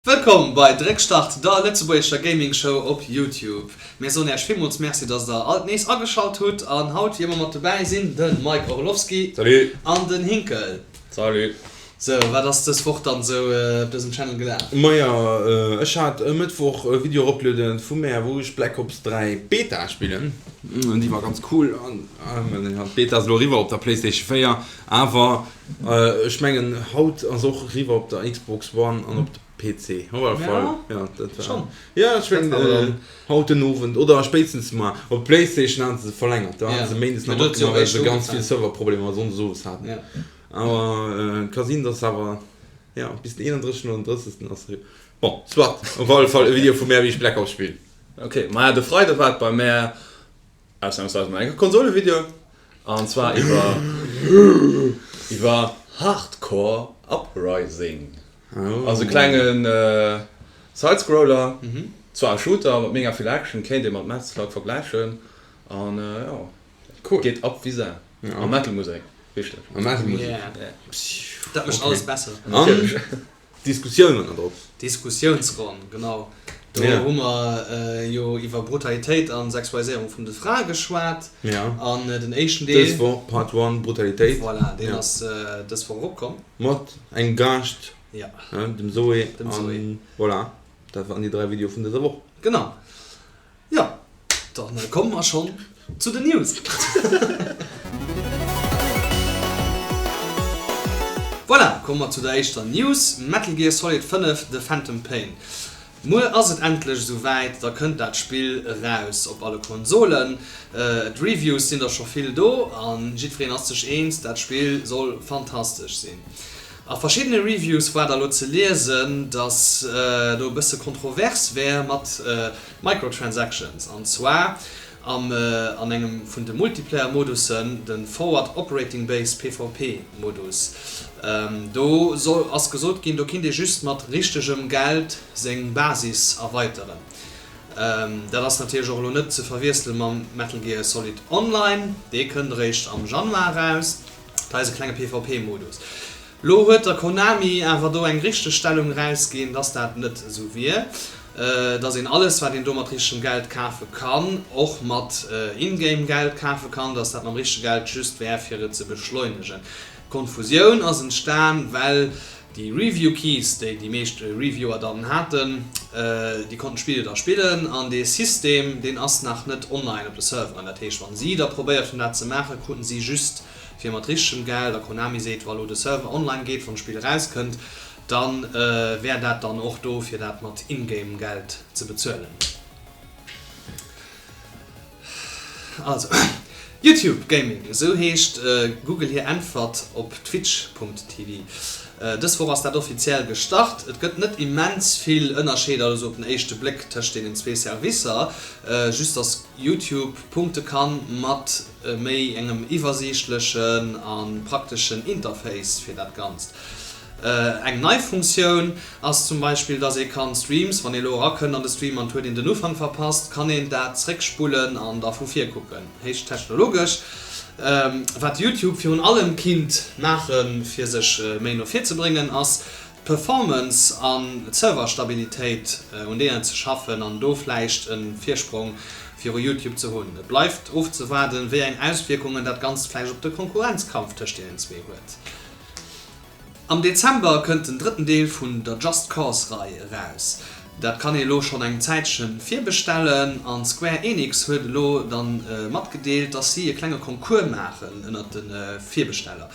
Wëllkomm bei Dréckstart, der lëtzebuergescher Gaming Show op Youtube. Mir soen Äech villmools Merci, dass der alt nees ageschalt hutt an haut wéi ëmmer mat dobäi sinn de Mike Orlowski Salut. an den Hinkel. Salut. Sou, wat ass dës Woch dann sou op dësem Channel gelaf? Majo, ech hat e Mëttwoch e Video eropgelueden vu mär, wou ech Black Ops 3 Beta spillen. Déi war ganz cool an d'Beta ass elo eriwwer op der Playstation 4, awer Ech mengen haut ass och eriwwer op der Xbox One an op de PC. Op alle Fall. Ja, dat war. Schon. Ja, ech mengen haut den Owend oder spéitstens mar. Op d'Playstation haten se verlängert. Do haten se méindes nach matgemaach, well se ganz vill Serverproblemer sonndes owes haten. Awer et ka sinn, dass awer, ja, bis den 31. oder den 30. ass eriwwer. Bon, soit. Op alle Fall e Video vu mär, wéi ech Black Ops spillen. Ok, maja de Freide war et bei mär Ausnahmsweis mol eng Konsolevideo an zwar iwwer iwwer Hardcore Uprising. Also e klengen Sidescroller, zwar e Shooter mat mega vill Action, kéint ee mat Metal Slug vergläichen an jo Cool. geet ab wéi Sau. A Metal Musek, wichteg. A Metal Musek. Dat mécht alles besser. An Diskussioun mat drop. Diskussiounsronn, genau. Do hu mer jo iwwer Brutalitéit an Sexualiséierung vun de Frae geschwat. An den éischten Deel. Dës Woch Part One, Brutalitéit. Voilà, deen ass dës Woch eropkomm. Mat engem Gaascht, dem Zoé. Dem Zoé. An voilà, dat waren déi 3 Videoe vun dëser Woch. Genau. Jo, dann komme mer schonn zu den News. Voilà, komme mer zu der éischter News, Metal Gear Solid 5, The Phantom Pain. Muer ass et endlech esou wäit, da kënnt dat Spill eraus op alle Konsolen. D'Reviews sinn der scho vill do a jiddwereen ass sech eens, dat Spill soll fantastesch sinn. A verschiddene Reviews war da lo ze liesen, dass do e bësse kontrovers wär mat Microtransactions, an zwar am an engem vun de Multiplayer-Modussen, de Forward Operating Base PvP Modus. Do soll ass gesot ginn, do kinnt ee just mat richtegem Geld seng Basis erweiteren. Dat ass natierlech och elo net ze verwiessele mam Metal Gear Solid Online, dee kënnt eréischt am Januar eraus. Dat ass e klenge PvP-Modus. Lo huet der Konami awer do eng Richtegstellung erausginn, dass dat net esou wier, dass een alles wat een do mat richtegem Geld kafe kann, och mat In-Game Geld kafe kann, dass dat mam richtege Geld just wär fir et ze beschleunegen. D'Konfusioun ass entstan, well déi Review Keys, déi déi meescht Reviewer dann haten, déi konnten d'Spill jo da spillen an dee System deen ass nach net online op de Serveren. Dat heescht, wann si da probéiert hunn dat ze maachen, kruten si just fir mat richtegem Geld, a Konami seet, wa lo de Server online geet, wann d'Spill erauskënnt, da wär dat dann och do fir dat mat In-Game Geld ze bezuelen. Also, YouTube Gaming, esou heescht Google hir Äntwert op Twitch.tv. Dës Woch ass dat offiziell gestart. Et gëtt net immens vill Ënnerscheeder elo sou op den éischte Bléck tëscht deenen zwee Servicer, just dass YouTube punkte kann mat méi engem iwwersiichtlechen a prakteschen Interface fir dat Ganzt. Eng nei Funktioun ass zum Beispill, dass ee kann Streams, wann ee lo erakënnt an de Stream an et huet een den Ufank verpasst, kann een dat zréckspullen an da vu vir kucken. Héich technologesch. Wat YouTube virun allem kinnt maachen, fir sech méi no vir ze bréngen, ass d'Performance an d'Serverstabilitéit un deenen ze schaffen an do vläicht e Virsprong viru YouTube ze hunn. Et bleift ofzewaarden, wéi eng Auswierkungen dat Ganzt vläicht op de Konkurrenzkampf tëscht deenen zwee huet. Am Dezember kënnt den drëtten Deel vun der Just Cause-Rei eraus. Dat kann ee elo schonn eng Zäitche virbestellen an Square Enix huet elo dann matgedeelt, dass si e klenge Concours maachen ënnert de Virbesteller.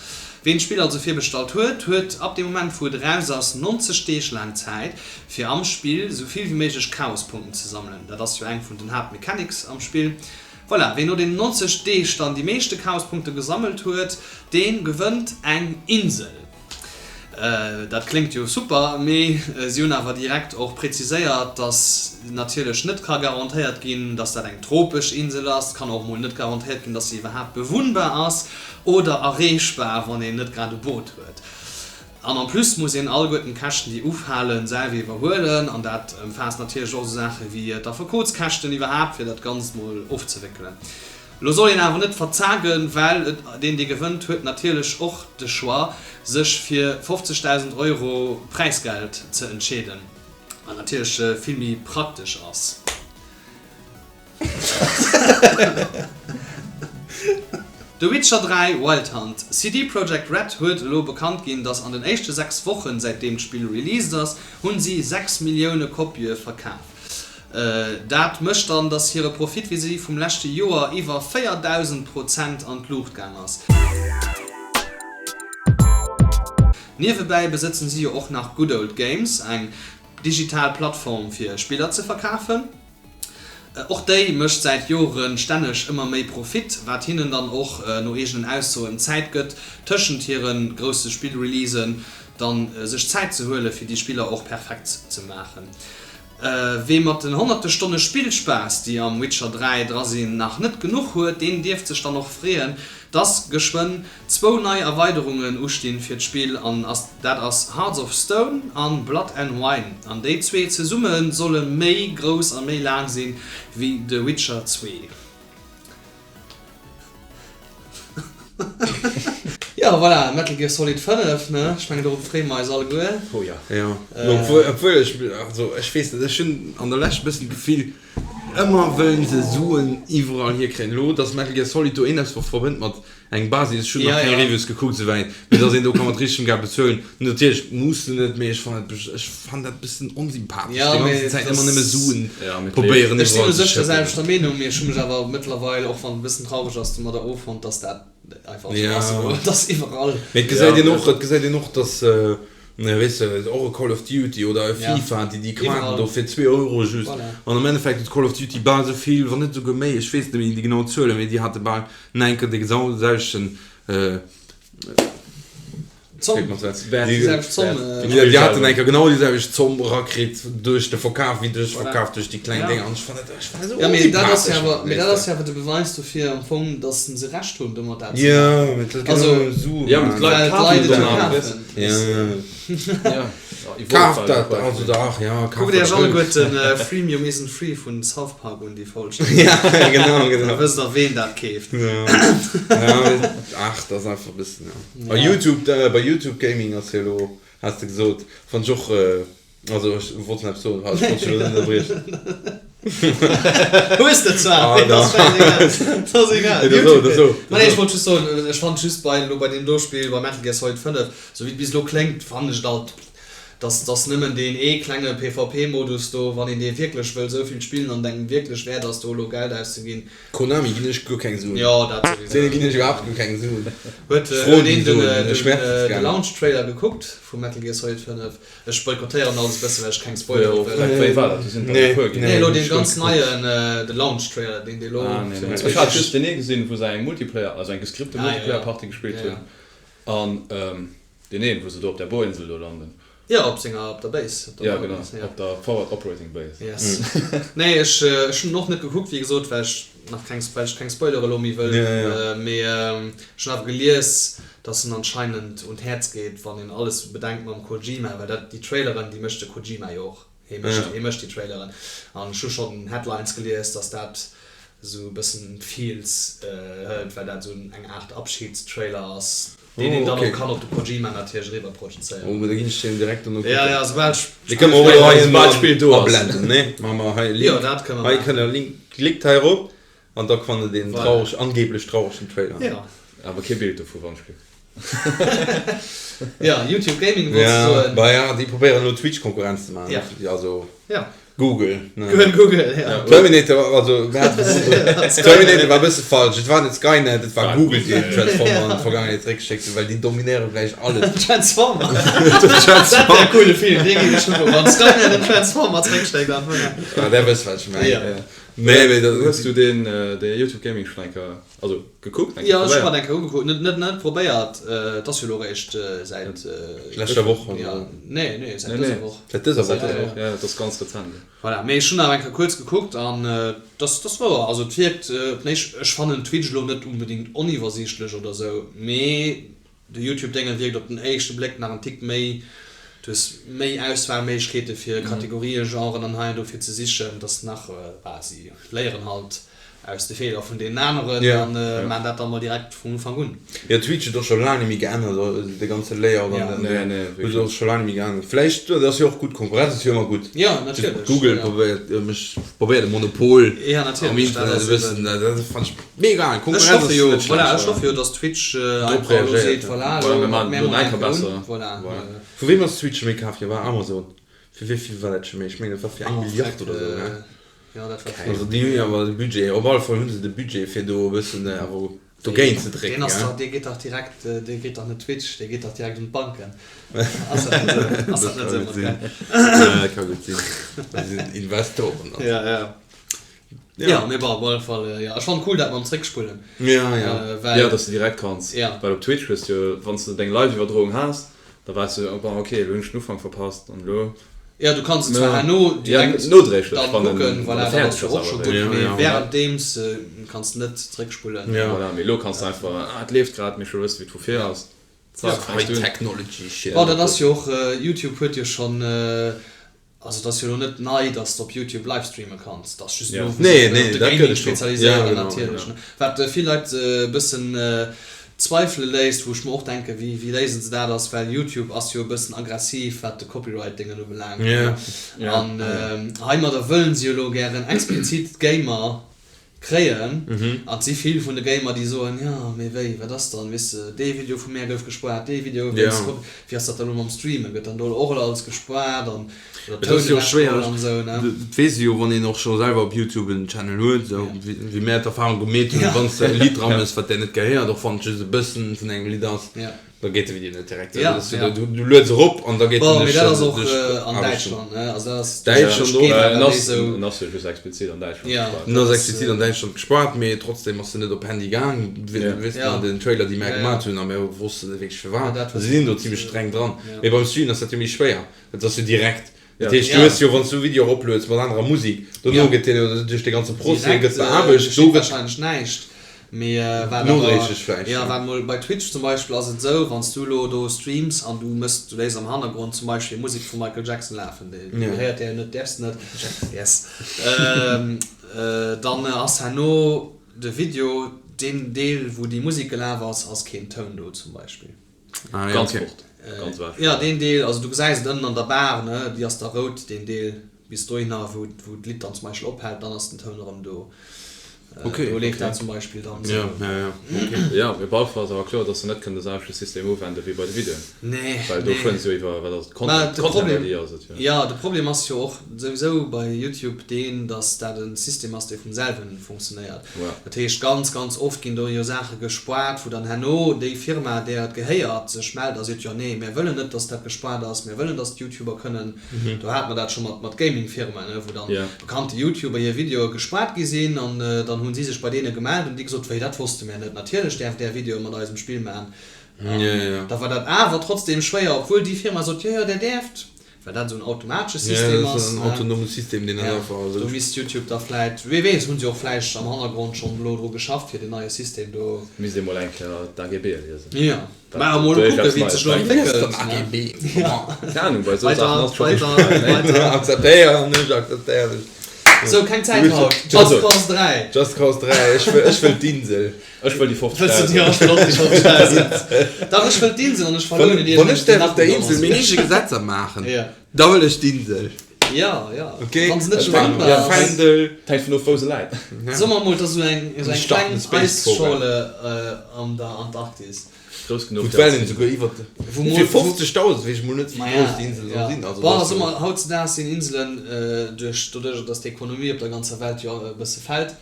Ween d'Spill also virbestallt huet, huet ab dem Moment wou et eraus ass 90 Deeg laang Zäit fir am Spill sou vill wéi méiglech Chaospunkten ze sammelen. Dat ass jo eng vun den Haaptmechanics am Spill. Voilà, ween no den 90 Deeg dann déi meeschte Chaospunkte gesammelt huet, dee gewënnt eng Insel. Dat kléngt jo super, mee si hunn awer direkt och präziséiert, datt natierlech net ka garantéiert ginn, datt dat eng tropesch Insel ass. Et kann och emol net garantéiert ginn, datt se iwwerhaapt bewunnbar ass oder erreechbar, wann een net grad e Boot huet. An en plus muss een alleguerten d'Käschten, déi ufalen, selwer iwwerhuelen. An dat ëmfaasst natierlech och esou Saache wéi d'Affekotskäschten iwwerhaapt, fir dat Ganzt mol ofzewéckelen. Lo soll een awer net verzagen, well et deen dee gewënnt huet natierlech och de Choix sech fir 50.000 Euro Präisgeld ze entscheeden. Wat natierlech vill méi praktesch ass. The Witcher 3, Wild Hunt, CD Projekt Red huet elo bekannt ginn, dass an den éischte 6 Wochen säitdeem d'Spill released ass, hunn si 6 Millioune Kopië verkaf. Dat mécht dann, dass hire Profit vis-à-vis vum leschte Joer iwwer 4.000 Prozent an d'Luucht gaang ass. Niewebäi besëtzen si jo och nach Good Old Games, eng digital Plattform fir Spiller ze verkafen. Och déi mécht säit Jore stänneg ëmmer méi Profit, wat hinnen dann och no eegenen Aussoen Zäit gëtt, tëschent hire grousse Spill-Releasen dann sech Zäit ze huele fir déi Spiller och perfekt ze maachen. Wee mat den honnerte Stonne Spillspaass, déi am Witcher 3 dra sinn, nach net genuch huet, deen dierft sech dann och freeën, dass geschwënn zwou nei Erweiderungen ustinn fir d'Spill an ass dat ass Hearts of Stone an Blood and Wine an déi zwee zesumme solle méi grouss a méi laang sinn wéi The Witcher 2. Jo voilà, Metal Gear Solid 5 ne, ech mengen dorop freeë mer eis alleguer. Oh jo. Jo, obwuel ech, also ech weess net, ech hunn an der Lescht e bëssen d'Gefill, ëmmer wëllen se Suen iwwerall hierkréien. Elo dass Metal Gear Solid do een eppes verbënnt mat Eng Basis, ech hunn nach keng Reviews gekuckt souwäit, mee dass een do ka mat richtegem Geld bezuelen, natierlech muss de net, mee ech fannen et, ech fannen dat bëssen onsympathesch, déi ganzen Zäit ëmmer nëmme Suen probéieren Ech sinn u iwwerall ze sech der schëppen. selwechter Meenung, mee ech hu mech awer mëttlerweil, och wann et e bëssen traureg ass, domadder offonnt, dass dat einfach esou ass elo, dass iwwerall. Mee et gesäit een och, et gesäit een och, dass, weess de, och e Call of Duty oder e FIFA, déi déi kafen do fir zwee Euro just, an am Endeffekt huet Call of Duty bal esou vill, wann net esouguer méi, ech weess net méi déi genau Zuelen, mee déi hate bal No enker de selwechten Zomm. Déi haten enker genau déi selwecht Zomm erakritt duerch de Verkaf wéi duerch de Verkaf duerch déi kleng Dénger. An ech fannen dat, ech fannen dat esou onsympathesch. Mee dat ass jo awer de Beweis dofir am Fong, datt se Recht hunn domat dat ze maachen. Jo, mee dat gëtt ëmmer Suen. Jo, mee d'Leit kafen et dann. Kaaft dat, also dach, jo, kaaft dat. Kuckt iech alleguerten Freemium isn't free vun South Park un, déi Folg. Ja, genau, genau. Da wësst der, ween dat keeft. Ja, ja, ach, dat ass einfach e bëssen, ja. A YouTube, bei YouTube Gaming ass jo elo, has de gesot, fannt ech och, also ech wollt nach eppes soen, ech wollt dech elo net ënnerbriechen. Hues de zwar, mee dat ass schäisegal. Dat ass egal. Nee, dat ass esou. Ma nee, ech wollt just soen, ech fannt just bei, elo bei deem do Spill, bei Metal Gear Solid 5, Sou wéi et bis elo kléngt, fannen ech et alt, dass dass nëmmen deen ee klenge PvP-Modus do, wann een dee wierklech wëll esou vill spillen an et engem wierklech wäert ass do elo Geld auszeginn. Konami ginn ech guer keng Suen. Jo, dat souwisou. Deene ginn ech iwwerhaapt guer keng Suen. Huet huet een den den Launch Trailer gekuckt vu Metal Gear Solid 5? Ech boykottéieren alles e bëssen, well ech keng Spoilere wëll. Wéi war dat? Do sinn der e puer ginn. Nee, elo dee ganz neien, de Launch Trailer, deen dee elo. Ah nee, nee. Ech hat just deen ee gesinn, wou se eng Multiplayer, also eng gescripte Multiplayer Partie gespillt hunn. An deen een, wou se do op där Bohrinsel do landen. Jo, op senger, op der Base. Op der Ja, genau, Base, ja. Op der Forward Operating Base. Yes. Nee, ech, ech hunn en och net gekuckt, wéi gesot, well ech nach keng, well ech keng Spoilere elo méi wëll. Ja, ja. Mee ech hunn awer gelies, dass en anscheinend un d'Häerz geet, wann een alles bedenkt mam Kojima, well dat, déi Traileren, déi mécht de Kojima jo och. Hie mécht, hie mécht déi Traileren. An ech hu schonn Headlines gelies, dass dat esou e bëssen d'Feels hëlt, well dat esou eng Aart Abschiedstrailer ass, deen een dann och kann op de Kojima natierlech eriwwer projezéieren. Oh, da ginn ech deen direkt dono kucken. Ja, ja, soubal d'Spill Dee kënne mer och elo hei ënnen ablenden, ne? Maache mer hei e Link. Jo, dat kënne mer maachen. Hei kënnt e Link, klickt hei erop an da fannt der deen traureg, angeblech trauregen Trailer. Ja. Awer kee Bild dovu, wann ech gleef. Ja, YouTube Gaming wollt de soen. Bah ja, déi probéieren elo Twitch Konkurrenz ze maachen. Ja. Also ja. Google. Ne? Google, ja. Terminator war, also, Terminator war e bësse falsch. Et war net Skynet, et war Google, déi Transformer an d'Vergaangenheet zeréckgeschéckt hunn, well déi dominéiere vläicht alles. Transformer. Dat wär e coole Film, dee géif ech kucken, wann Skynet en Transformer zeréckschéckt an d'Vergaangenheet. Ja, där wësst, wat ech mengen. Ja. Nee, mee dat. Hues du deen, dee YouTube Gaming schonn eng Kéier Also gekuckt eng Kéier probéiert? Jo, ech hu mer et eng Kéier ugekuckt. Net, net, net probéiert. Et ass jo elo eréischt säit. Leschter Woch oder esou. Nee, nee, säit dëser Woch. Säit dëser Woch, jo. Jo, et ass ganz rezent. Voilà, mee ech hunn awer eng Kéier kuerz gekuckt an et ass, et ass wouer. Also et wierkt op den éischten, ech fannen Twitch elo net unbedingt oniwwersiichtlech oder esou, mee de YouTube-Dénge wierkt op den éischte Bléck nach en Tick méi, du hues méi Auswahlméiglechkeete fir Kategorien, Genren an hei an do fir ze sichen. Et ass nach, bah, si léieren halt. Aus de Feeler vun deenen aneren an maan dat dann mol direkt vun Ufank un. Jo, Twitch huet och scho laang net méi geännert, de ganze Layout an den huet och scho laang net méi geännert. Vläicht, dat ass jo och gutt, Konkurrenz ass jo ëmmer gutt. Jo, natierlech. Google probéiert, mécht, probéiert e Monopol am Internet e bëssen, dat fannen ech mega. Konkurrenz ass net schlecht. Voilà, ech hoffe jo, datt Twitch einfach elo seet, voilà, elo mat mär mol eng Kéier un, voilà. Vu weem ass Twitch méi kaf ginn? War Amazon? Fir wéi vill war dat scho méi? Ech mengen, dat war fir eng Milliard oder esou, ne? Jo, dat war vill. Also déi hunn jo awer de Budget, op alle Fall hu se de Budget fir do e bëssen awer dogéint ze drécken, Deen ass dach, dee geet dach direkt, dee geet dach net Twitch, dee geet dach direkt un d'Banken. Ass dat net esou? Ass dat net esou, Mathieu? Ja, dat ka gutt sinn. Dat sinn Investoren dann. Ja, ja. Ja, mee bon, op alle Fall, jo. Ech fannen cool dat mam Zréckspullen. Ja, ja. Well. Ja, dass de direkt kanns. Ja. Well op Twitch hues de jo, wann s de deng Live-Iwwerdroung has, da weess de, oh bon, ok, elo hunn ech den Ufank verpasst an elo. Ja, du kanns et zwar herno direkt dann kucken, voilà, dat ass jo och scho gutt, mee wärenddeems kanns de net zréckspullen. Voilà, mee elo kanns de einfach, ah, et leeft grad, mee ech wëll wëssen, wéi et vu vir ass. Zack, fänks du un. High Technology Shit. Bon, dat ass jo och, Youtube huet jo schonn, also et ass jo elo net nei, dass de op Youtube live streame kanns, et ass just elo, wou se sech op de Gaming spezialiséieren natierlech, ne. Wat vill Leit e bëssen zweifele léisst, wou ech mer och denken, wéi wéi léisen se dat, ass well Youtube ass jo e bëssen aggressiv wat de Copyright-Déngen ubelaangt, ne? An heimadder wëllen se jo elo gären explizit d'Gamer kréien. An et si vill vun de Gamer déi soen, jo mee wéi, wat ass dann, weess de, dee Video vu mär gouf gespaart, dee Video wéinst Copy, wéi ass dat dann elo mam Streamen, gëtt dann do och elo alles gespaart an oder Et ass jo schwéier, dat weess ee jo, wann een och scho selwer op Youtube en Channel huet, esou wéi mär d'Erfahrung gemeet hunn, wann s de e Lidd dran hues, wat där net gehéiert, och wann et just e bëssen vun engem Lidd ass, da geet de Video net direkt. Ja, ja. Du lueds erop an da geet en duerch. Bon, mee dat ass och an Däitschland, ne? Also dat ass Däitschland och. En ass, en ass jo just explizit an Däitschland gespaart. En ass explizit an Däitschland gespaart, mee trotzdem ass en net op Handy gaang, weess de nach, den Trailer, dee mär gemaat hunn, a mär wossten net wierklech firwat. Si sinn do zimmlech streng dran. Mee beim Streamen ass dat jo méi schwéier. Dat ass jo direkt. Dat heescht, du hues jo, wann s du e Video eroplueds mat anerer Musek, dono gëtt deen jo duerch dee ganze Procès, gëtt beaarbecht, do gëtt. Wahrscheinlech näischt, mee wat awer. Nodréiglech vläicht, jo. Wat mol bei Twitch zum Beispill ass et esou, wann s du elo do streams an du mëss, du léiss am Hannergrond zum Beispill Musek vum Michael Jackson lafen, déi gehéiert dir jo net, däerfs net, yes, dann ass herno de Video, deen Deel wou déi Musek gelaf ass, ass keen Toun do zum Beispill. Ah, ja, Ganz okay. fort, ganz ewech. Ja, deen Deel, also du gesäis et ënnen an der Bar, ne, déi ass da rout, deen Deel bis dohinner, wou, wou d'Lidd dann zum Beispill ophält, dann ass den Toun erëm do. Okay, Do leeft okay. dat zum Beispill dann esou. Ja, ja, ja, okay. Ja, mee op alle Fall ass awer kloer, dass se net kënnen de selwechte System uwende wéi bei de Videoen. Nee, Well do nee. fueren se jo iwwer, wat ass et, Mä Content, de Content Problem, ID ass et jo. ja, de Problem ass jo och souwisou bei YouTube deen, dass dat e System ass, dee vum selwen funktionéiert. Dat heescht, ganz, ganz oft ginn do jo Saache gespoart, wou dann herno déi Firma, där et gehéiert, sech mellt a seet, jo nee, mär wëllen net, dass dat gespoart ass, mär wëllen, dass d'Youtuber kënnen. Do hate mer dat scho mat Gaming-Firmen, wou dann bekannte Youtuber hir Videoe gespoart gi sinn an dann hu si sech bei deene gemellt an déi gesot, wéi, dat wosste mär net, natierlech däerft Är Videoe mat eisem Spill maachen. An da war dat awer trotzdeem schwéier, obwuel déi Firma sot, jo, jo, där däerft. Well dat esou en automatesche System Ja, dat ass, ass en ne? autonome System, deen dat Ja, einfach esou. do misst YouTube da vläit, wee weess, hu se och vläicht am Hannergrond schonn elo dru geschafft, fir deen neie System do. Misst ee mol eng Kéier d'AGB liesen. Ja, Dat mä emol do kucke eppes wéi et Neies sech elo bäikritt. entwéckelt, Ass ne? AGB, Ja. Keng Ahnung, bei esou Saachen Weider, ass scho weider, wichteg, ne? weider. Akzeptéieren ech, akzeptéieren ech. Sou, keng Zäit haut. Just Cause 3. Just Cause 3, ech wëll, ech wëll d'Insel. Ech wëll déi 50.000. Wëlls du déi och wëll och déi 50.000? Dach, ech wëll d'Insel an ech verlounen Wann, wann ech däerf op der Insel meng eege Gesetzer maachen, da wëll ech d'Insel. Ja, ja. Ok? Wann se net Ech maachen verfügbar e ass. Fändel. Et hänkt vun of, wou se läit. Soe mer emol, et ass esou eng, esou eng Starten kleng Space-Program. Eisschorle an der Antarktis. Grouss genuch, Wou fir d'Wellen eis esouguer iwwert de. Wou mol, Fir wou. 50.000 weess ech mol net, wéi Maja, grouss déi Insel soll ja. sinn. Also, Bon, dat ass soe jo. mer, hautzedaags sinn Inselen duerch, doduerch, datt d'Ekonomie op der ganzer Welt jo e bësse fält,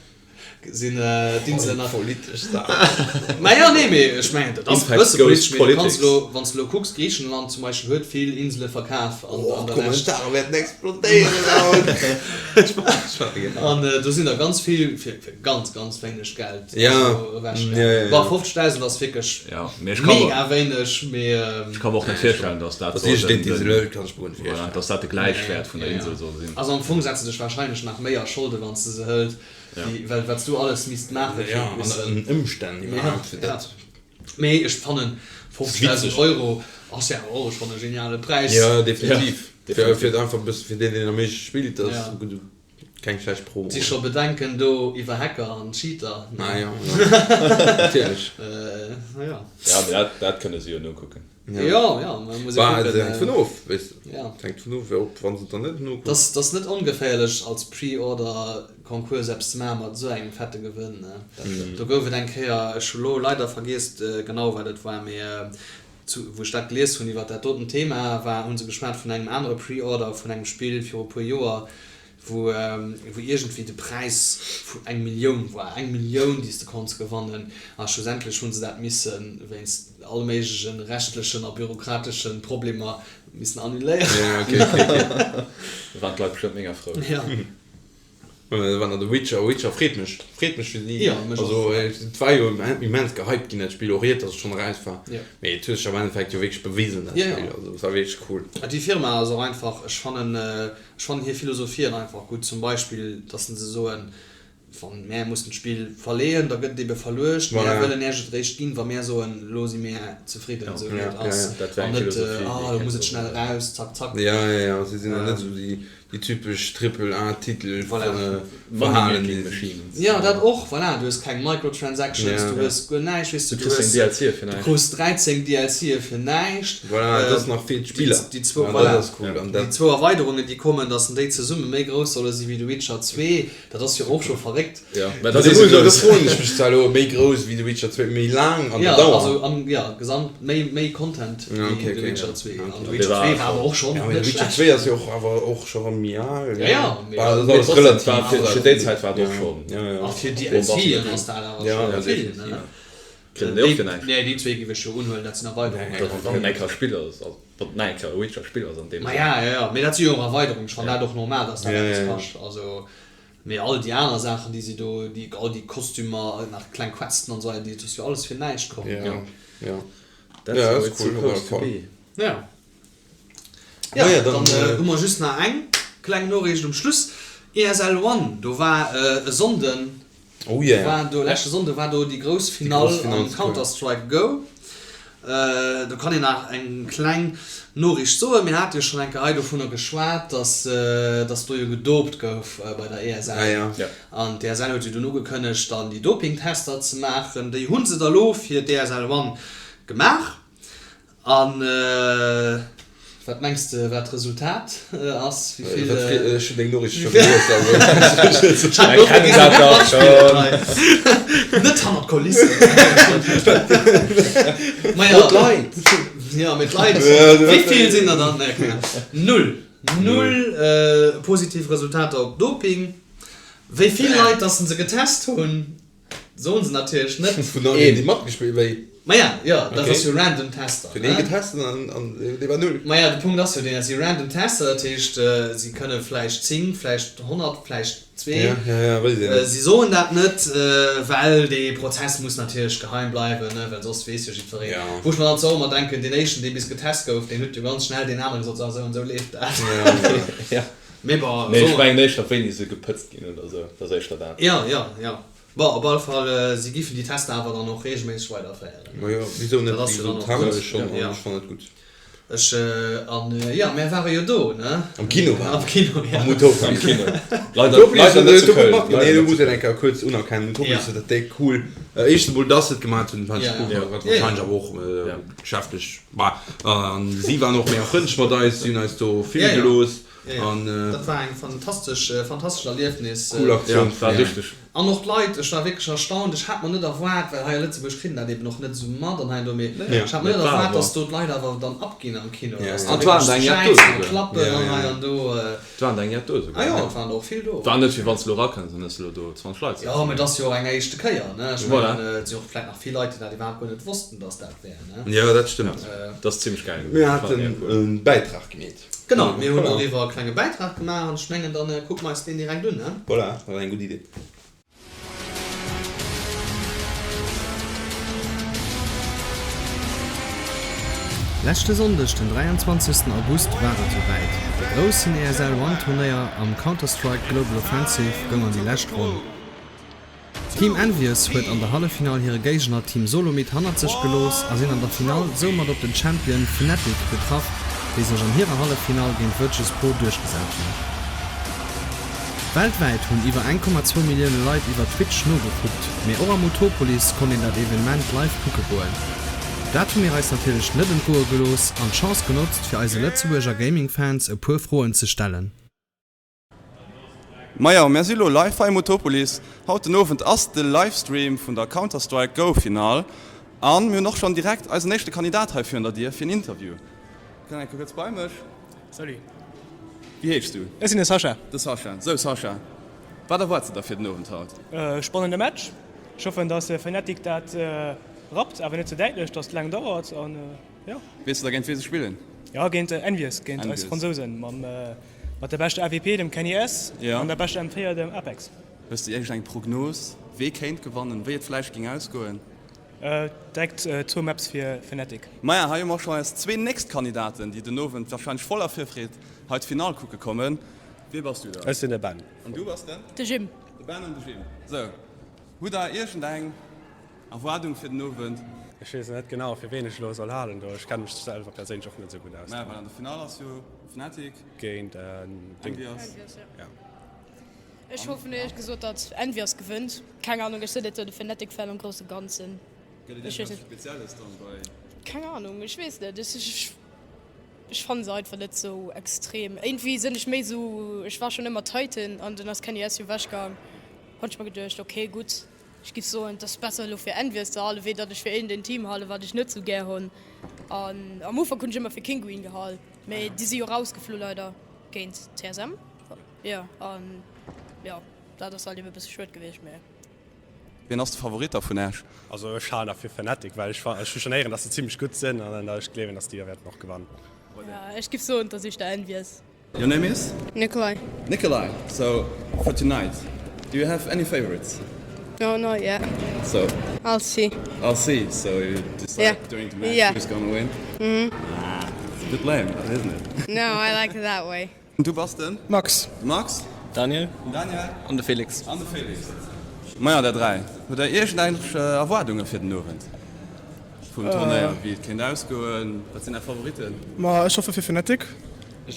sinn d'Inselen nach. Politesch Saachen. Mä jo, nee, mee ech mengen, dat ass e Impact bësse goes politesch, mee du kanns politics. elo, wann s de elo kucks, Griichenland zum Beispill huet vill Insele verkaf an Oh, an der Lescht. d'Kommentare wäerten explodéieren haut. An do sinn der ganz vill fir fir ganz, ganz wéineg Geld Ja, also ewech ja, gaangen. ja, ja. Bon, 50.000 ass wierklech Ja, mee ech ka mer, mega wéineg, mee. ech ka mer och net virstellen, dass dat Dass soll iergendeen den, d'Insel den, huet, kann ech mer guer net voilà, virstellen. dass dat de Nee, Gläichwäert vun der ja, ja. Insel soll sinn. Also am Fong setze dech wahrscheinlech nach méi a Scholde wann s de se hëlt. Ja. Wéi, well wat s du alles misst maachen, fir Ja, an missen. den Ëmstänn iwwerhaapt, fir Ja, dat. mee ech fannen 50.000 Witzeg. Euro ass ja och schonn e geniale Präis. Ja, definitiv. Ja, Fir, definitiv. fir einfach e bësse fir deen, deen am meeschte spillt, dat ass Ja. e gudde. Keng schlecht Promo. Si scho Bedenken do iwwer Hacker an Cheater, ne? Ah jo, natierlech. Jo. Ja, mee dat, dat kënne se jo nokucken. Jo, jo, mä muss ee Bah, et kucken. hänkt vun of, weess de. Ja. Et hänkt vun of, ob, wa se et dann net nokucken. Dass, dass net ongeféierlech als Pre-Order-Concours eppes ze maache mat esou engem fette Gewënn, ne? Do gouf et eng Kéier, ech hu lo leider vergiess genau wat et war, mee zu, wou ech dat gelies hunn iwwert dat doten Thema, war, hu se geschwat vun engem anere Pre-Order vun engem Spill viru puer Joer, wou wou iergendwéi de Präis vu eng Millioun war, eng Millioun déi s de konns gewannen, a schlussendlech hu se dat misse wéinst alle méigleche rechtlechen a bürokratesche Problemer missen annuléieren. Ja, okay, okay, okay. Da waren d'Leit bestëmmt ménger frou. Ja. Wann der The Witcher, Witcher freet mech, freet mech fir si. Ja, mech och. Also et war jo immens gehypt ginn dat Spill, och iert datt et schonn eraus war. Ja. Mee et huet sech am Endeffekt jo wierklech bewisen dat Ja, ja. Spill, also et war wierklech cool. Déi Firma ass och einfach, ech fannen, Ech fannen hir Philosophien einfach gutt, zum Beispill dass se soen, wann mär mussen d'Spill verleeën, da gëtt et ebe verluecht, mär Voilà. wëllen Äech et eréischt ginn, wa mär soen, elo si mär zefridden, esou wéi Ja, et ja, ass, ja. Dat wär an eng net, Philosophie, déi ah elo kéint muss et och. schnell eraus, zack zack. Ja, ja, ja, si sinn och net esou déi, déi typesch Triple A Titel Voilà. verhalen, Money-making déi sech. machines. Jo, dat och, voilà, du hues keng Microtransactions, Ja. du hues guer näischt, weess de, Du du kriss hues, deng DLCe fir du näischt. krus 13 DLCe fir näischt. Voilà, et ass nach fir d'Spiller. Déi zwou, An voilà, dat ass cool. An déi dat. zwou Erweiderungen, déi kommen, dass déi zesumme méi grouss solle si wéi The Witcher 2, dat ass jo och scho verréckt. Jo, mä Dat dat ass muss, esou do froen ech mech zwar elo, méi grouss wéi The Witcher 2, méi laang an der Ja, Dauer? also am, ja, gesamt méi, méi Content Ja, wéi okay, The okay, Witcher ja. 2. Ja, An okay. The Witcher 2 war awer och schonn Ja, mee net The Witcher schlecht. 2 ass jo och awer och scho rëm méi al, Ja, ja, mee. Bah, dat ass Mee alles trotzdem, relativ. war fir, fir déi Zäit war et och schonn. Ja, ja. A fir DLCen ass dat awer Ja, scho ja, vill, definitiv. ne? Kritt en déi och fir näischt? Nee, déi zwee géif ech jo unhuelen, dat sinn Erweiderungen. Dat wann en enker Spill ass, also wann en enker e Witcher Spill ass an deem Ma Sënn. ja, ja, ja, mee dat si jo och Erweiderungen. Ech fannen dat och normal, dass dat Ja, eppes ja, ja. kascht. Also, mee all déi aner Saachen, déi si do, déi, all déi Kostümer, nach kleng Questen an esou weider, déi, dat ass jo alles fir näischt komm. Ja, ja. That's Ja, how ass it's cool, op alle supposed to Fall. be. Ja. Ja, Naja, dann dann hu mer just nach eng kleng Noriicht um Schluss. ESL One, do war e Sonnden, Oh yeah. war do, leschte Sonnde war do déi grouss Finall grouss Finall am zu Köln. Counter-Strike Go. Do kann een nach eng kleng Noriicht soen. Mir hate jo schonn eng Kéier hei dovunner geschwat, dass, dass do jo gedopt gouf bei der ESL. Ah ja. Ja. An d'ESL huet jo dunn ugekënnegt, dann déi Dopingtester ze maachen. Déi hu se da lo fir d'ESL One gemaach. An wat mengs de wat d'Resultat ass? Wéi vill. Ech hunn deng Noriicht scho gelies, also. Mir kennen dat dach schonn. Net hannert d'Kulissen. Majo. D'Leit. Jo, mee d'Leit. Wéi vill sinn der dann? Nee, keng Ahnung. Null. Null positiv Resultater op Doping. Wéi vill Leit, dass se getest hunn? Soen se natierlech net. Vun allen déi matgespillt wéi. Maja, jo, dat ass jo random Tester. Fir dee getest an an dee war null. Maja, de Punkt ass jo deen, dat si random Tester, dat heescht si kënne vläicht 10, vläicht 100, vläicht zwee. Ja, ja, ja, weess een net. Si soen dat net, well dee Prozess muss natierlech geheim bleiwen, ne, well soss weess jo jiddwereen. Ja. Wou ech mer dann zwar och ëmmer denken, deen éischten, dee bis getest gouf, deen huet jo ganz schnell deen anere gesot, so esou an esou leeft dat. Ja, ja. Mee bon, Nee, ech soen. mengen éischter wéini se gepëtzt ginn oder esou, dat ass éischter dat. Jo, jo, jo. Bon, op alle Fall, si giffen déi Tester awer dann och reegelméisseg weiderféieren. Majo, wisou net? Dat ass Wéi jo dann gesot, och haten gutt. ech schonn an Ja. ech fannen et gutt. Ech, an jo, mär ware jo do, ne? Am Kino ware Am Kino, ja. Am Utopolis. Am Kino. Leider, Utopolis, leider net zu do Köln. mat, Leider nee, do net muss zu een Köln. eng Kéier kuerz unerkennen, Utopolis Ja. huet dat déck cool, éischtens emol, dass se et gemaat hunn, fand ech Ja, cool, ja. wat Ja, ja. wahrscheinlech awer och Ja. geschäftlech war. An si waren och mega frëndlech mat eis, si hunn eis do Ja, filme ja. gelooss. Ja, ja. An Dat war eng fantastesch, fantastescht Erliefnis. cool Aktioun. Ja, war richteg. An och d'Leit, ech war wierklech erstaunt, ech hat mer net erwaart, well hei a Lëtzebuerg kritt een dat eben och net esou mat an hei an do, mee ech hat mer net erwaart, dass do d'Leit awer dann abginn am Kino, dass da An et waren wierklech der eng jett do schäizen a souguer. klappen an hei an do. Et waren der eng jett do souguer. Ah jo, et waren der och vill do. War net wéi wann s de elo erakënns an hues elo do 20 Leit Jo, sëtzen. mee et ass jo och eng éischte Kéier, ne? Ech Voilà. mengen, et si och vläicht nach vill Leit, déi dat iwwerhaapt guer net wossten, dass dat wär, ne? Jo, dat stëmmt. Dat ass zimmlech gäil Mir gewiescht. War haten mega cool. e Bäitrag gemeet. Genau, mir hunn doriwwer e klenge Bäitrag gemaach an ech mengen, dann kucke mer eis deen direkt un, ne? Voilà, dat war eng gutt Idee. Leschte Sonndeg, den 23 August war et esouwäit, De groussen ESL One Turnéier am Counter-Strike Global Offensive goung an déi lescht Ronn. Team Envious huet an der Halleffinall hire Géigner Team Solomid hannert sech gelooss a sinn an der Finall soumat op den Champion Fnatic getraff, déi sech an hirer Halleffinall géint Virtus Pro duerchgesat hunn. Weltwäit hunn iwwer 1,2 Millioune Leit iwwer Twitch nogekuckt, mee och am Utopolis konnt een dat Evenement live kucke goen. Dat hu mir eis natierlech net entgoe gelooss an d'Chance genotzt, fir eise Lëtzebuerger Gaming-Fans e puer Froen ze stellen. Majo, mär si lo live hei am Utopolis. Haut den Owend ass de Livestream vun der Counter-Strike Go Final an mir hunn och schonn direkt eisen éischte Kandidat hei virun der Dier fir en Interview. Kënn eng Kéier kuerz bei mech. Salut. Wéi heeschs du? Ech sinn de Sascha. De Sascha. Sou Sascha, wat erwaarts de der fir den Owend haut? E spannende Match. Ech hoffen, dass Fnatic dat rappt, awer net ze däitlech, dass et laang dauert an jo. Weess de da géint wee se spillen? Jo, géint Envious, géint eis Fransousen mam mat der beschter AWP, dem Kenny S, an der beschter M4, dem Apex. Hues de iergend eng Prognos, wee kéint gewannen, wéi et vläicht géing ausgoen? Direkt zwou Maps fir Fnatic. Maja, hei hu mer och scho eis zwee nächst Kandidaten, déi den Owend warscheinlech voller Virfreed hei d'Finall kucke kommen. Wee bass du da? Ech sinn de Ben. An du bass den? De Jim. De Ben an de Jim. Sou, hutt der iergend eng Erwaardung fir den Owend? Ech weess net genau, fir ween ech elo soll halen do. Ech kenne mech selwer perséinlech och net esou gutt aus. Maja, well an der Finall ass jo Fnatic. Géint Envious. Ja. Ech hoffen éierlech gesot datt Envious gewënnt. Keng Ahnung, ech sinn net sou de Fnatic Fan am grousse Ganzen. Gëtt et iergendeppes Spezielles dann bei. Keng Ahnung, ech weess net. Ech ech fannen se einfach net sou extrem. Iergendwéi sinn ech méi sou, ech war schonn ëmmer Titan an dunn ass Kenny S jo wech gaang, hunn ech mer geduecht ok gutt, ech giff soen et ass besser elo fir Envious ze halen wéi datt ech fir iergendeen Team halen wat ech net sou gär hunn. An am Ufank hunn ech ëmmer fir Kinguin gehal, mee déi si jo rausgeflu leider géint TSM. Jo, an jo, dat ass halt eben e bësse schued gewiescht, mee. Wien ass de Favorit da vun Äech? Also ech halen nach fir Fnatic, well ech ech hu schon héieren dass se zimmlech gutt sinn an ech gleewen dass déi da wäerten och gewannen. Jo, ech giff soen, dass ech der Envious. Your name is? Nikolai. Nikolai, so for tonight, do you have any favorites? No, not yet. So. I'll see. I'll see, so you decide yeah. during the match yeah. who's gonna win? Mhm. Ah, it's a bit lame, isn't it? No, I like it that way. Du bass den? Max. Max. Daniel. Den Daniel. An de Felix. An de Felix. Majo, der 3, hutt der iergendeng Erwaardunge fir den Owend vum Turnéier, wéi et kéint ausgoen? Wat sinn är Favoritten? Ma ech hoffe fir Fnatic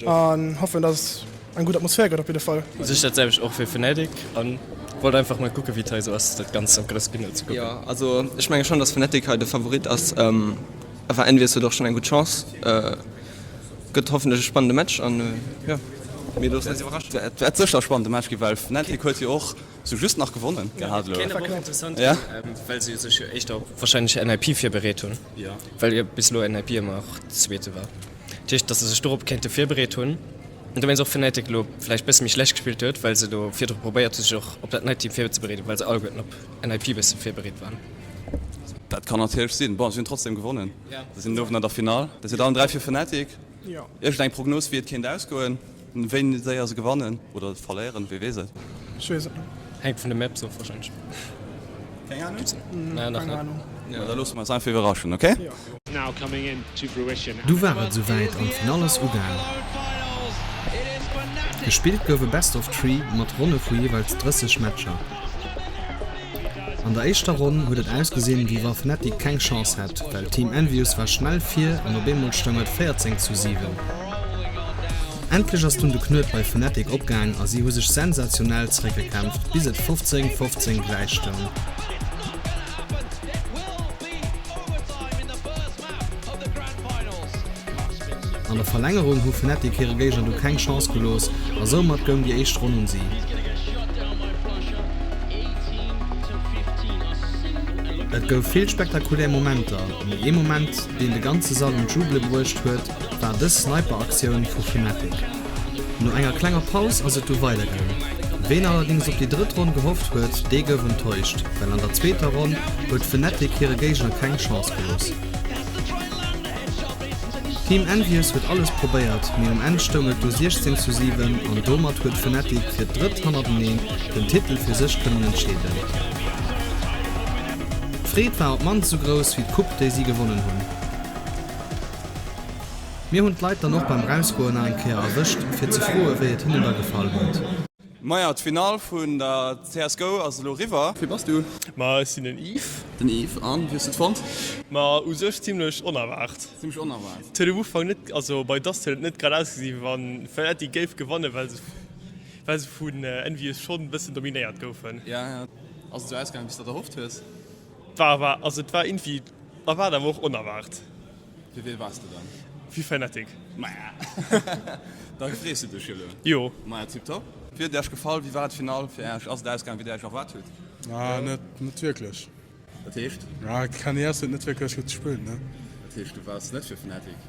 an hoffen, dass et eng gutt Atmosphär gëtt op jidde Fall. U sech dat selwecht och fir Fnatic an wollt einfach mol kucke wéi et hei esou ass, dat Ganzt op grouss Kino ze kucken. Jo, also ech menge schonn, dass Fnatic hei de Favorit ass, awer Envious huet och schonn eng gutt Chance. Gëtt hoffentlech e spannende Match an jo, mir loossen eis iwwerraschen. Et wäert sécher e spannende Match ginn, well Fnatic huet jo och sou just nach gewonnen gehat elo. Kéint awer och interessant ginn, well se sech jo éischter op warscheinlech NIP virbereet hunn, well jo bis elo NIP ëmmer och Zweete war. Dat heescht, datt se sech dorop kéinte virbereet hunn an dowéinst och Fnatic elo vläicht bësse méi schlecht gespillt huet, well se do virdru probéiert hu sech och op dat neit Team virzebereeden, well se alleguerten op NIP bësse virbereet waren. Dat kann natierlech sinn. Bon, si hunn trotzdem gewonnen. Se sinn den Owend an der Finall. Dir sidd allen 3 fir Fnatic. Iergend eng Prognos wéi et kéint ausgoen? Wéini séier se gewannen oder verléieren, wee weess et? Ech weess et net. Hänkt vun de Maps of wahrscheinlech. Keng Ahnung? Nee, nach net. Ma da loosse mer eis einfach iwwerraschen, ok? Du war et esouwäit an d'Finall ass ugaang. Gespillt gouf e Best of Three mat Ronne vu jeeweils 30 Matcher. An der éischter Ronn huet et ausgesinn, wéi wa Fnatic keng Chance hätt, well Team EnVyUs war schnell vir an op eemol stoung et 14 zu 7. Endlech ass dunn de Knuet bei Fnatic opgaang a si hu sech sensationell zeréckgekämpft, bis et 15, 15 gläich stoung. An der Verlängerung hu Fnatic hire Géigner du keng Chance gelooss a soumat goung déi éischt Ronn un si. Et gouf vill spektakulär Momenter, mee ee Moment, deen de ganze Sall un d'Jubele bruecht huet, war dës Sniper-Aktioun vu Fnatic. No enger klenger Paus ass et du weidergaang. Ween allerdéngs op déi drëtt Ronn gehofft huet, dee gouf enttäuscht, well an der zweeter Ronn huet Fnatic hire Géigner keng Chance gelooss. Team EnVyUs huet alles probéiert, mee um Enn stoung et du 16 zu 7 an domat huet Fnatic fir d'drëtt hannerteneen den Titel fir sech kënnen entscheeden. D'Freed war op d'mannst sou grouss wéi d'Coupe déi si gewonnen hunn. Mir hunn d'Leit dann och beim Rausgoen nach eng Kéier erwëscht fir ze froe wéi et hinnen da gefall huet. Maja, d'Finall vun der CS Go ass elo riwwer. Wie bass du? Ma ech sinn den Yves. Den Yves, an wéi hues du et fonnt? Ma u sech zimlech onerwaart. Zimlech onerwaart. Et huet um Ufank net, also bei Dust huet et net grad ausgesi wéi wann Fnatic géif gewannen, well se. Well se vun EnVyUs schonn e bëssen dominéiert goufen. Ja, ja. Ass et esou ausgaangen, wéi s de der erhofft hues? War awer, also et war iergendwéi erwaart, awer och onerwaart. Fir wee waars de dann? Fir Fnatic. Maja, da frees de dech jo lo. Jo. Maja, tiptop. Wéi huet et Äech gefall? Wéi war d'Finall fir Äech? Ass et ausgaangen, wéi der Äech erwaart hutt? Ah, net, net wierklech. Dat heescht? Ja, KNES huet net wierklech gutt gespillt, ne? Dat heescht, du waars net fir Fnatic?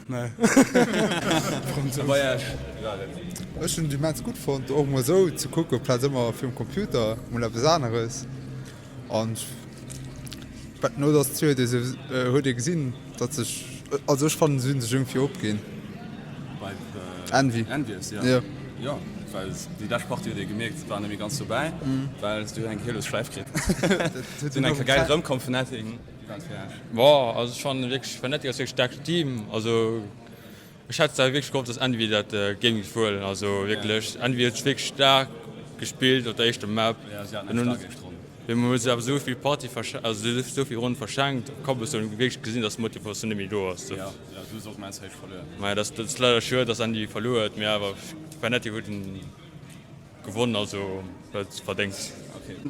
Nee. A bei Äech, wéi war et? Ech hunn et immens gutt fonnt, och mol esou ze kucken, plaz ëmmer virum Computer, mol eppes aneres. An wat no der huet ee sou huet ee gesinn, datt sech, also ech fannen se hunn sech iergendwéi opginn. Bei Envy. Envious, jo. Jo. Jo, well déi lescht Partie huet ee gemierkt, se waren net méi ganz dobäi, well se hunn eng Kéier Schläif kritt. Se hunn eng Kéier gäil erëmkomm, Fnatic. Wéi war et fir Iech? Boah, also ech fannen wierklech Fnatic ass wierklech staarkt Team, also Ech hätt zwar wierklech gehofft dass Envy dat Game géif huelen, also wierklech Envy huet wierklech staark gespillt op der éischter Map, dann hu se awer esou vill Partie also esou vill Ronnen verschenkt op Cobblestone, hu wierklech gesinn dass d'Motivatioun net méi do ass. Maja dat ass leider schued dass Envy verluer huet, mee awer Fnatic huet gewonnen, also huet verdéngt.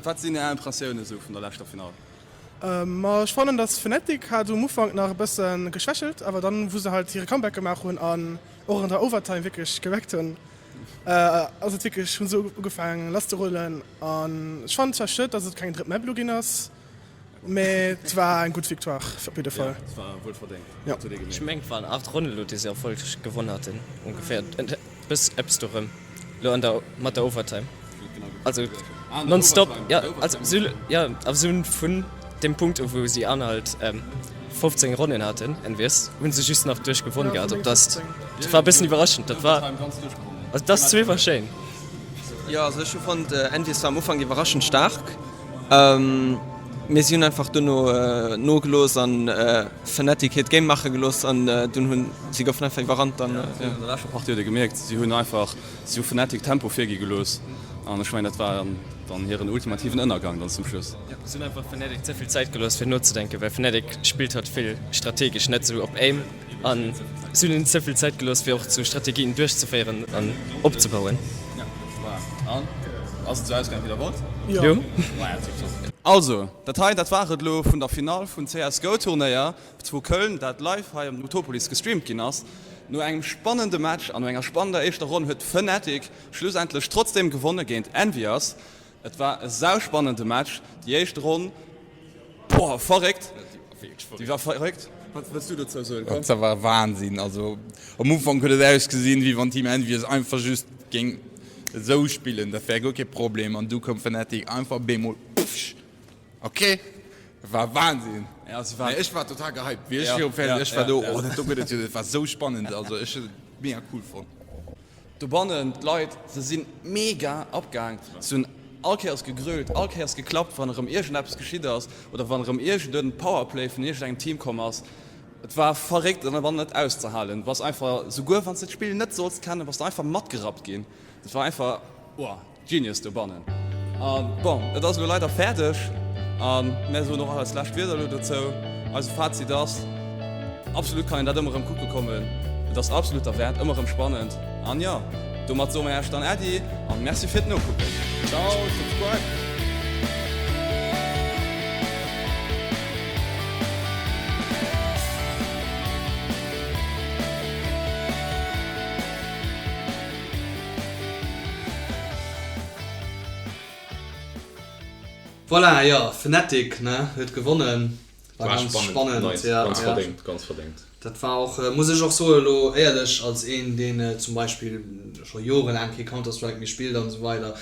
Wat sinn är Impressiounen esou vun der leschter Finall? Ma ech fannen dass Fnatic hat um Ufank nach e bësse geschwächelt, awer dann wou se halt hire Comeback gemaach hunn an och an der Overtime wierklech geweckt hunn, ass et wierklech, hunn se ugefaangen lass ze rullen an ech fannen zwar schued dass et keng drëtt Map elo ginn ass, mee et war eng gutt Victoire op jidde Fall. Jo, et war wuel verdéngt. Jo. Ech mengen et waren 8 Ronnen elo déi se erfollegräich gewonn haten ongeféier, bëss eppes dorëm elo an der mat der Overtime. Also nonstop, jo, also si hunn, jo, awer si hunn vun deem Punkt u wou si anhalt 15 Ronnen haten, envies, hu se just nach duerch gewonn gehat. Op dass, dat war e bëssen iwwerraschend, dat war, also dass zwee war schéin. Jo, also ech hu fonnt, Envies war am Ufank iwwerraschend staark, mee si hunn einfach duerno nogelooss an Fnatic hiert Game maache gelooss an dunn hunn si goufen einfach iwwerrannt dann. Jo, an der leschter Partie huet ee gemierkt, si hunn einfach Si hu Fnatic Tempo virgi gelooss an ech mengen dat war dann hiren ultimativen Ënnergang dann zum Schluss. Jo, si hunn einfach Fnatic ze vill Zäit gelooss fir nozedenken, well Fnatic spillt halt vill strategesch, net sou op Aim an si hunn hinnen ze vill Zäit gelooss fir och sou Strategien duerchzeféieren an opzebauen. Jo, voilà. An ass et sou ausgaangen wéi der wollt? Jo. Maja, tiptop. Also, dat hei, dat war et elo vun der Finall vun CSGO Turnéier zu Köln, dat live hei am Utopolis gestreamt ginn ass. No engem spannende Match an no enger spannender éischter Ronn huet Fnatic schlussendlech trotzdeem gewonne géint EnVyUs. Et war e sauspannende Match. Déi éischt Ronn, boah, verréckt, déi war verréckt. Wat wëlls du dozou soen? Komm. Dat war Wahnsinn. Also am Ufank huet et ausgesinn, wéi wann Team EnVyUs einfach just géing esou spillen, dat wär guer kee Problem an du koum Fnatic einfach bemol, pfsch. Ok, war Wahnsinn. Ja, se war. Nee, ech war total gehypt, wéi ech virum Fernseh, ech war do, oh dat do gëtt et jo, dat war sou spannend, also ech hunn et mega cool fonnt. Dobannen, d'Leit, se sinn mega abgaang, se hunn all Kéiers gegrölt, all Kéiers geklappt, wann erëm iergendeppes geschitt ass oder wann erëm iergende Powerplay vun iergendengem Team komm ass. Et war verréckt an awer net auszehalen. Du bass einfach, souguer wann s de d'Spill net solls kennen, bass de einfach matgerappt ginn. Et war einfach, oh. Genius dobannen. A bon, et ass elo leider fäerdeg a mär soen och eis lescht Wierder elo dozou. Eise Fazit ass, absolut kann een dat ëmmer erëm kucke kommen. Et ass absolut derwäert, ëmmer erëm spannend. An jo, domat soe mer Iech dann Äddi an Merci fir d'Nokucken. Ciao, subscribe! Voilà, jo, Fnatic, ne, huet gewonnen. War War ganz spannend, spannend, nice, ja, ganz ja. verdéngt, ganz verdéngt. Dat war och, muss ech och soen, elo éierlech, als een, deen zum Beispill scho jorelaang kee Counter-Strike méi spillt an esou weider,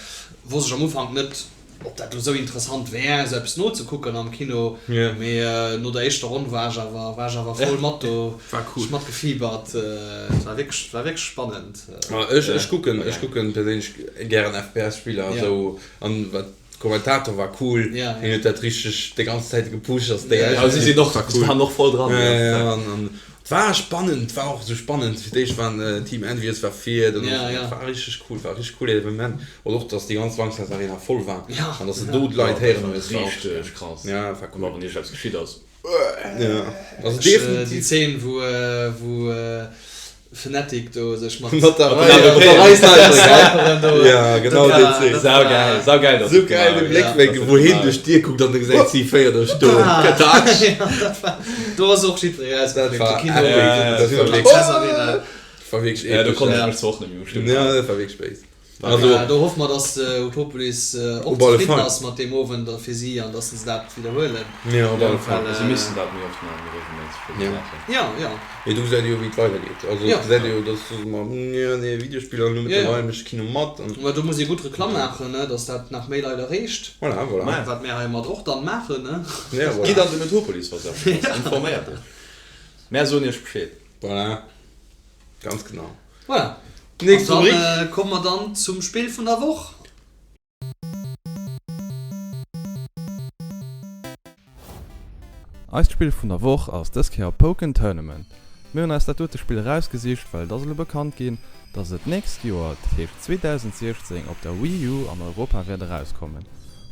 wosst ech am Ufank net, Ob dat lo sou interessant wär sou eppes nozekucken am Kino, mee no der éischter Ronn war ech awer war ech awer voll mat do, War cool. ech matgefiebert, et war wierklech war wierklech spannend. Ma ech ech kucken ech kucken perséinlech gären FPS Spiller Ja. sou an wat Kommentator war cool, Ja, hien ja. huet dat richteg déi ganz Zäit gepusht, ass déi Ja, si sinn och war si cool. waren och voll dran. Ja ja an an et war spannend, et war och sou spannend, fir d'éischt waren Team Envious war vir, dann Ja, ja. et war richteg cool, war richteg cool Evenement. An och dass déi ganz Lanxess Arena voll war Ja, an dass de ja. do d'Leit Ja, dat héieren war hues, war och richteg krass. Ja, war cool. Wann iergendeppes geschitt ass. Ja, also Ech, déi definitiv. Zeen wou wou. Fnatic do sech mat Mat der Rei Sniperen do. Ja genau déi Zeen. Saugeil, saugeil dass Sou geil de Bléckwénkel wou heen duerch d'Dier kuckt an da gesäit si 4 do stoen. Katatsch. Do ass och jiddweree ausgeflippt. Dat war epic. Dat war wierklech Dat war wierklech epic. Ja do konnt ech mech zwar och net méi ustinn. Ja dat war wierklech béis. Also do hoffe mer, dass Utopolis och zefridden ass mat deem Owend fir si an dass se dat widderhuelen. Jo, op alle Fall. Si missten dat méi oft maachen, méi regelméisseg fir déi Saachen. Jo, jo. Mee do gesäit ee jo, wéi et weidergeet. Also et gesäit ee jo, dass mer, jo, nee, Videospiller elo mëttlerweil mécht de Kino mat an. Mä do muss ee gutt Reklamm maachen, ne, dass dat nach méi Leit erreecht. Voilà, voilà. Wat mär heimat och dann maachen, ne. Jo, voilà. Gitt an den Utopolis, wa se eppes ass. Informéiert iech. Mär soen iech Bescheed. Voilà. Ganz genau. Voilà. Nächst An Rubrik. dann komme mer dann zum Spill vun der Woch. Eist Spill vun der Woch ass dës Kéier Pokken Tournament. Mir hunn eis dat dote Spill erausgesicht, well et ass elo bekannt ginn, dass et d'nächst Joer, dat heescht 2016, op der Wii U an Europa wäert erauskommen.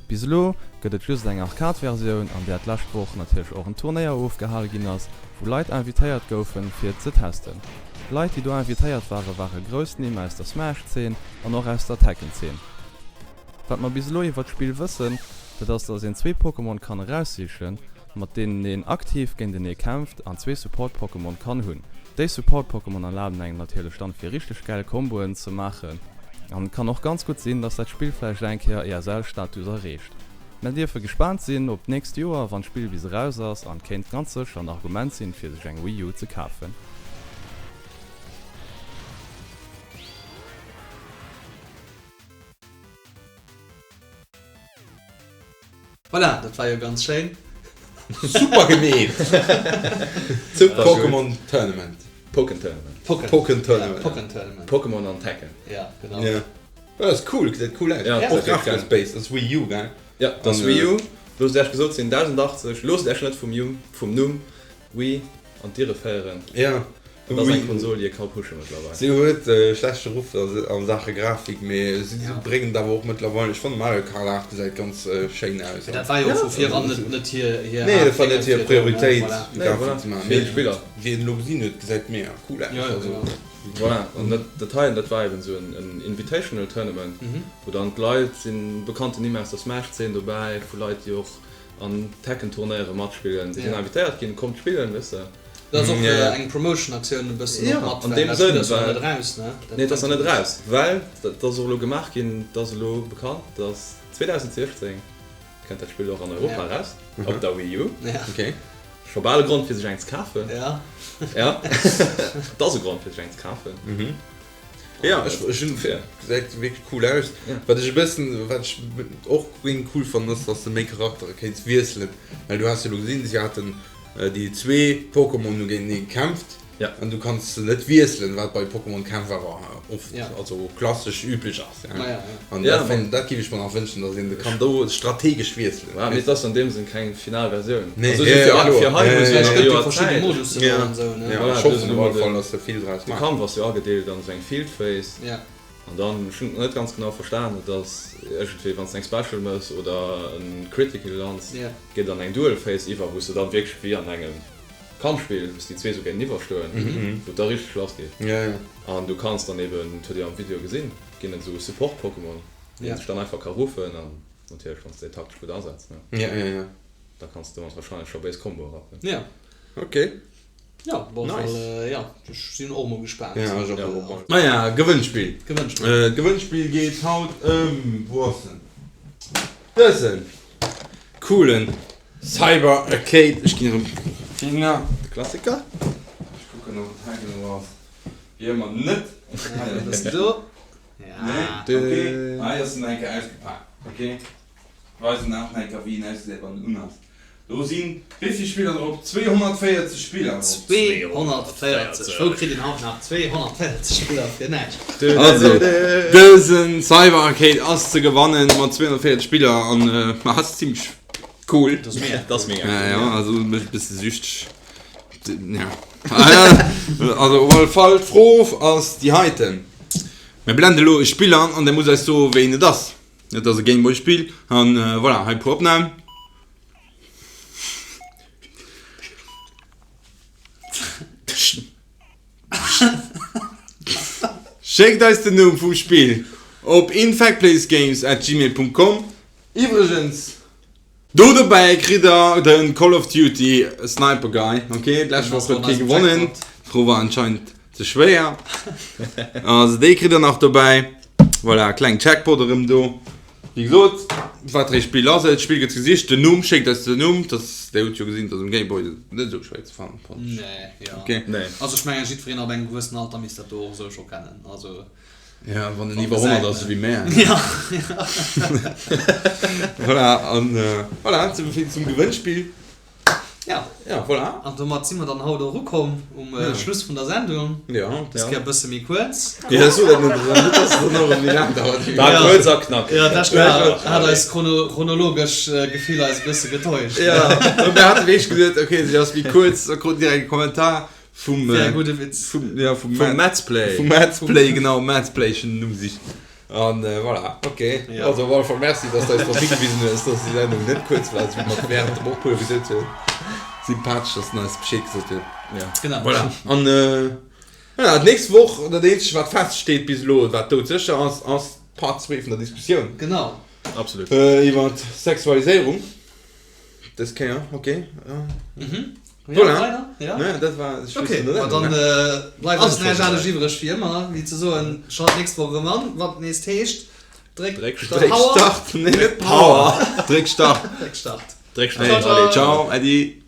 Bis elo gëtt et just eng Arcade-Versioun, an där d'lescht Woch natierlech och en Turnéier ofgehale ginn ass, wou Leit invitéiert goufen, fir et ze testen. D'Leit, déi do invitéiert ware ware grouss Nimm aus der Smash-Zeen an och aus der Tekken-Zeen. Wat mer bis elo iwwer d'Spill wëssen, dat ass, dass een zwee Pokémon kann eraussichen, mat deenen een aktiv géintenee kämpft an zwee Support-Pokémon kann hunn. Déi Support-Pokémon erlaben engem natierlech dann fir richteg gäil Komboen ze maachen an et kann och ganz gutt sinn, dass dat Spill vläicht eng Kéier ESL-Status erreecht. Mer dierfe gespaant sinn op d'nächst Joer wann d'Spill bis eraus ass an kéint ganz sécher en Argument sinn fir sech eng Wii U ze kafen. Voilà, dat war jo ganz schéin. Super gemeet! Super Pokémon Tournament. Pokken Tournament. Pokken Tournament. Pokken Tournament. Pokémon an Tekken. Ja, genau. Ja. Dat ass cool, gesäit cool aus. Ja, Och Grafik ass béis. Dat ass Wii U, gell? Ja, dat ass Wii U. Loosst Iech gesot sinn, 1080. Loosst Iech net vum Jum, vum Numm Wii an d'Irre féieren. Ja. Dat ass eng Konsol, déi ee ka pushen mëttlerweil. Si huet e schlechte Ruff a Saache Grafik, mee si bréngen et awer och mëttlerweil. Ech fannen Mario Kart 8 gesäit ganz schéin aus. Mee dat war jo vu vir an net hir hir Nee, dat war net hir Prioritéit, Grafik ze maachen. Mee Spiller. Wéi een elo gesinn huet, gesäit mega cool aus. Jo, genau. Voilà, an dat dat heien, dat war eben esou en Invitational Tournament, wou dann d'Leit, sinn bekannten Nimm aus der Smash-Zeen dobäi, vu Leit, déi och an Tekken-Turnéiere matspillen, déi sinn invitéiert ginn, kommt spillen, weess de. Dat ass och eng Promotion-Aktioun e bëssen och mat, an deem well dat Spill Sënn, ass jo nach well, net eraus, ne? Dat nee, et ass nach net bréngt eraus, well dat ass och elo gemaach ginn, et ass elo bekannt, dass 2016 kënnt dat Spill och an Europa eraus, op der Wii U. Okay. Scho bal e Grond fir sech eng ze kafen. Ja. Ja, et ass e Grond fir sech eng ze kafen. Ja, ech, ech hunn, gesäit wierklech cool aus. Wat ech e bëssen, wat ech och géing cool fannen, ass, dass de méi Charaktere kéints wiesselen, well du has jo elo gesinn, si haten Déi zwee Pokémon hu géintenee gekämpft an du kanns se net wiesselen, wat bei Pokémon Kämpf awer oft, also klassesch üblech ass. An dat fannen, dat géif ech mer nach wënschen, datt een kann do strategesch wiesselen. Ja, mee et ass an deem Sënn keng final Versioun. Nee, Also ja, fir ja, kloer. fir hei hu se Et nach e gëtt jo Joer verschidde Zäit. Modussen Ja, an esou, ne? ja, Voilà, ech du hoffen hues op elo alle Fall, den, datt se vill draus de maachen. Kampf ass jo agedeelt an esou eng Field Phase. Ja. An dann, ech hunn et net ganz genau verstan, et ass iergendwéi wann s de eng Special mëss oder en Critical lands, geet an eng Duel Phase iwwer, wou s de dann wierklech wéi an engem Kampfspill, wou s déi zwee sou géinteniwwer stoen, wou et da richteg lass geet. An du kanns dann eben, dat huet dir am Video gesinn, ginn et esou Support Pokémon, déi een sech dann einfach ka ruffen an natierlech wann s de déi taktesch gutt asetz, ne, da kanns de domat wahrscheinlech scho béis Comboe rappen. Ok. Ja, op alle Fall, ja, ech sinn och mol gespaant. Ja, ech och. Maja, Gewënnspill. Gewënnspill. D'Gewënnspill geet haut ëm, wou ass en? Dësen coolen Cyber Arcade. Ech ginn erëm Finger, de Klassiker. Ech kucken, ob et hei genau ass. Wéi ëmmer net. Hei ass en do. Ja. Nee, okay. Hei ass en eng Kéier ausgepaakt. Okay. Weisen nach eng Kéier, wéi en ausgesäit, wann en un ass. Do sinn wéi vill Spiller drop? 240 Spiller drop. 240! Wou kritt een haut nach 240 Spiller fir näischt? Also, dësen Cyber Arcade ass ze gewannen mat 240 Spiller an ass zimmlech cool. Dat ass mega. Dat ass mega cool. Ja, also mécht e bësse süchteg. Ja. Also op alle Fall, d'Fro ass déi heiten. Mir blende elo e Spill an an der musst eis soen, wéi een et ass. Et ass e Gameboy Spill an voilà, hei e puer Opnahmen. Schéckt eis den Numm vum Spill op infactplaysgames at gmail punkt com. Iwwregens, do dobäi kritt der de Call of Duty Sniper Guy. Ok, d'lescht Woch huet kee gewonnen, d'Fro war anscheinend ze schwéier. Also déi kritt der nach dobäi. Voilà, kleng Jackpot erëm do. Wéi gesot, wat fir ee Spill ass et? D'Spill gëtt gesicht, den Numm, schéckt eis den Numm. Dass, Dir hutt jo gesinn, dass um Game Boy net esou schwéier ze fannen, fannen ech. Nee, jo. Okay. Nee. Also ech mengen, jiddwereen ab engem gewëssenen Alter misst dat do och esou scho kennen. Also. Ja, wann en iwwer 100 ass, ewéi mär. Ja. Voilà, an voilà, esouvill zum Gewënnspill. Ja. Ja, voilà. An domat si mer dann haut och ukomm um Schluss vun der Sendung. Ja. Dës Kéier e bësse méi kuerz. Ja, so dat net, net dass et dann och erëm méi laang dauert. War kuerz a knackeg. Ja, d'lescht Kéier hat eis chronologesch Gefill eis e bësse getäuscht. Ja, a mir hate wierklech geduet, okay, si ass méi kuerz, da kruten direkt e Kommentar vum. Wär e gudde Witz. Vum, ja, vum Vum Madsplay. Vum Madsplay, genau, Madsplay, ech hunn den Numm gesicht. An voilà, ok. Also op alle Fall Merci, dass de eis drop higewisen hues, dass déi Sendung net kuerz war, esou wéi mer et während dem Ophuele gesot hunn. Sympathesch, dass den eis Bescheed gesot huet. Genau. Voilà. An voilà, d'nächst Woch, dat eenzegt wat feststeet bis elo, wat doudsécher ass, ass Part 2 vun der Diskussioun. Genau. Absolut. Iwwer Sexualiséierung. Dës Kéier, ok. Voilà. Ja, dat war de Schluss Ok, vun der ma Sendung, dann ne? bleift eis näischt anescht iwwreg wéi ëmmer wéi ze soen, schalt d'nächst Woch erëm an, wann et nees heescht, Dréck Dréck Dréck Power! Start, nee net Power, Dréck Start. Dréck Start. Dréck Ciao, Start. ciao, Äddi.